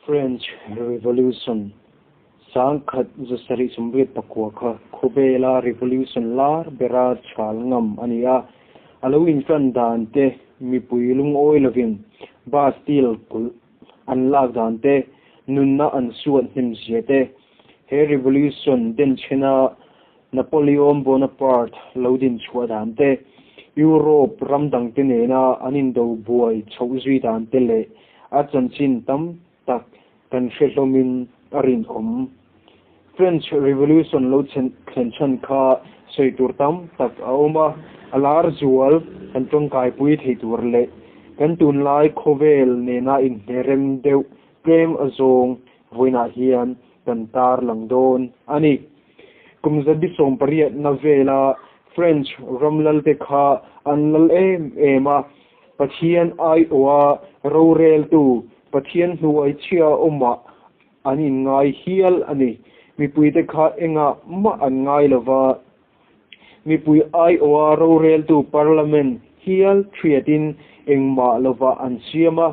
French Revolution, 1789 kha khawvela revolution lar bera chhal ngam a ni a, a lo intan dan te, mipui lungawi lovin Bastille kulh an lak dan te, nunna an suat hnem zia te, he revolution denchhena Napoleon Bonaparte lo din chhuah dan te, Europe ram dangte nena an indo buai chhoh zui dan te leh a chanchin tam tak kan hre hlawmin a rinawm. French Revolution lo thlen chhan kha sawi tur tam tak a awm a, a lar zual kan tawngkaipui thei tur leh kan tunlai khawvel nena inhnerem deuh tlem azawng vawiinah hian kan tarlang dawn a ni. Kum zabi 18na vela French ram lalte kha an lal em em a, Pathian aiawha roreltu, Pathian hnuai chhia awmah an inngai hial a ni. Mipuite kha engah mah an ngai lo va, mipui aiawha roreltu Parliament hial thiatin engmah lovah an siam a,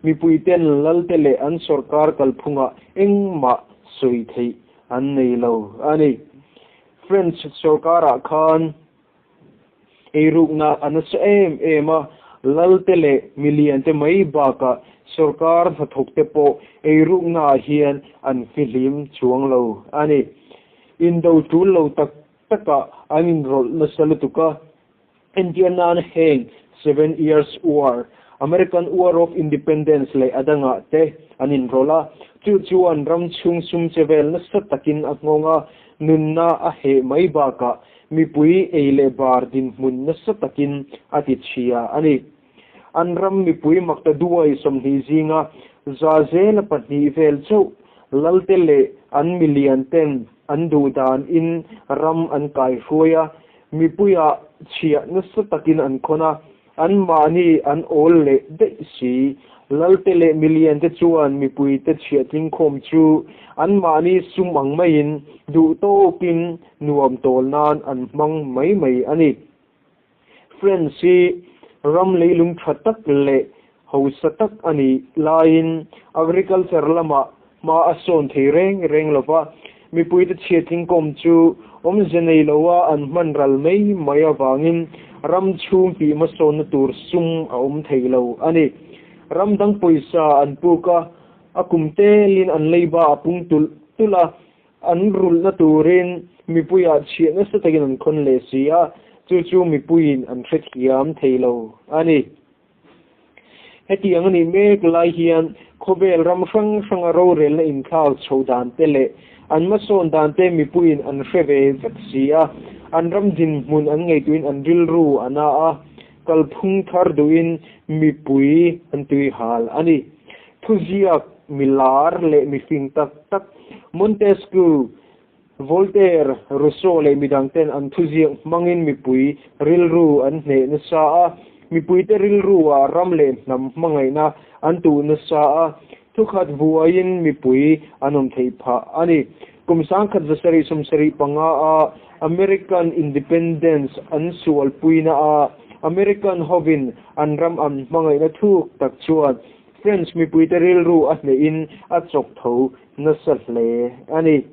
mipuiten lalte leh an sawrkar kalphungah engmah sawi theih an nei lo a ni. French sawrkarah khan eirukna a nasa em em a, lalte leh miliante mai bakah sawrkar hnathawkte pawh eiruknaah hian an fihlim chuang lo a ni. Indo tul lo tak takah an inrawlh nasa lutuk a, entir nan heng Seven Years War, American War of Independence leh a dangah te an inrawlh a, chu chuan ram chhung sum che vel nasa takin a nghawng a, nunna a heh mai bakah mipui ei leh bar dinhmun nasa takin a ti chhia a ni. An ram mipui makta duai 20 zinga za zela pahnih vel chauh lalte leh an milian ten an duh danin ram an kaihruai a, mipuiah chhiah nasa takin an khawn a, anmahni an awl leh daih si. Lalte leh milian te chuan mipuite chhiah tlingkhawm chu anmahni sum ang maiin duh tawkin nuam tawl nan an hmang mai mai a ni. France hi ram leilung tha tak leh hausa tak a nih laiin agriculture lamah hma a sawn thei reng reng lo va, mipuite chhiat tlingkawm chu awmze nei loa an hman ral mai mai avangin ram chhung tih hmasawnna tur sum a awm thei lo a ni. Ram dang pawisa an puk a, a kum telin an leiba a pung tulh tulh a, An rulhna turin mipuiah chhiah nasa takin an khawn leh si a, chu chu mipuiin an hrethiam thei lo a ni. Hetiang a nih mek lai hian khawvel ram hrang hranga rorelna inthlak chhoh dan te leh an hmasawn dan te mipuiin an hre ve vek si a, an ram dinhmun an ngaihtuahin an rilru a na a, kalphung thar duhin mipui an tuihal a ni. Thuziak milar leh mifing tak tak Montesquieu, Voltaire, Rousseau leh midangten an thuziak hmangin mipui rilru an hneh nasa a, mipuite rilruah ram leh hnam hmangaihna an tuh nasa a, thukhat vuaiin mipui an awm theih phah a ni. Kum 1775 a American Independence an sualpuina a American hovin an ram an hmangaihna thuk tak chuan French mipuite rilru a hnehin a chawk tho nasa hle a ni.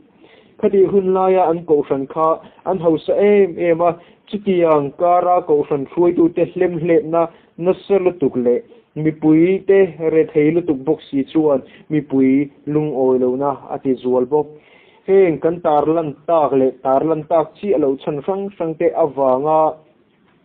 Khatih hun laia an kohhran kha an hausa em em a, chutiang kara kohhran hruaitute hlemhletna nasa lutuk leh mipuite rethei lutuk bawk si chuan mipui lungawi lohna a ti zual bawk. Heng kan tarlan tak leh tarlan tak chiah loh chhan hrang hrangte avanga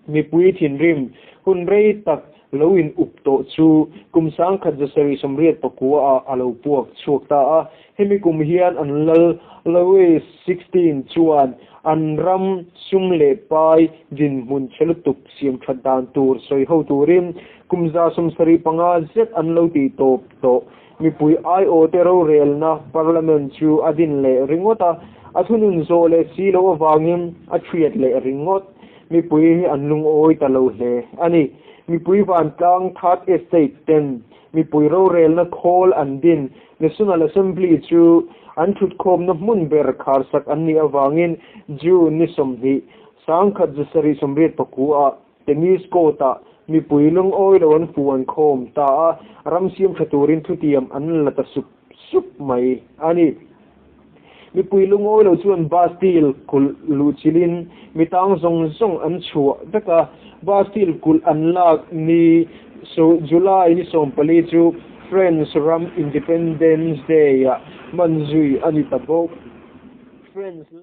Mipui thinrim hun rei tak lo in up tawh chu kum 1789 ah a lo puak chhuak ta a. Hemi kum hian an lal Louis 16 chuan an ram sum leh pai dinhmun chhe lutuk siam that dan tur sawi ho turin kum 75 zet an lo tih tawp tawh. Mipui aiawhte rorelna Parliament chu a din leh ringawt a, a thunun zawh leh si loh avangin a thiat leh ringawt. Mipui hi an lungawi ta lo hle a ni. Mipui vantlang Third Estate ten mipui rorelna khawl an din National Assembly chu an thutkhawmna hmun ber kharsak an nih avangin June ni 20, 1789 ah Tennis Court ah mipui lungawi lo an fu an khawm ta a, ram siam tha turin thutiam an la ta sup sup mai a ni. Mipui lungawi lo chuan Bastille kulh luhchilhin mi tang zawng zawng an chhuah vek a. Bastille kulh an lak ni July ni 14 chu France ram Independence Day-ah hman zui a ni ta bawk. France.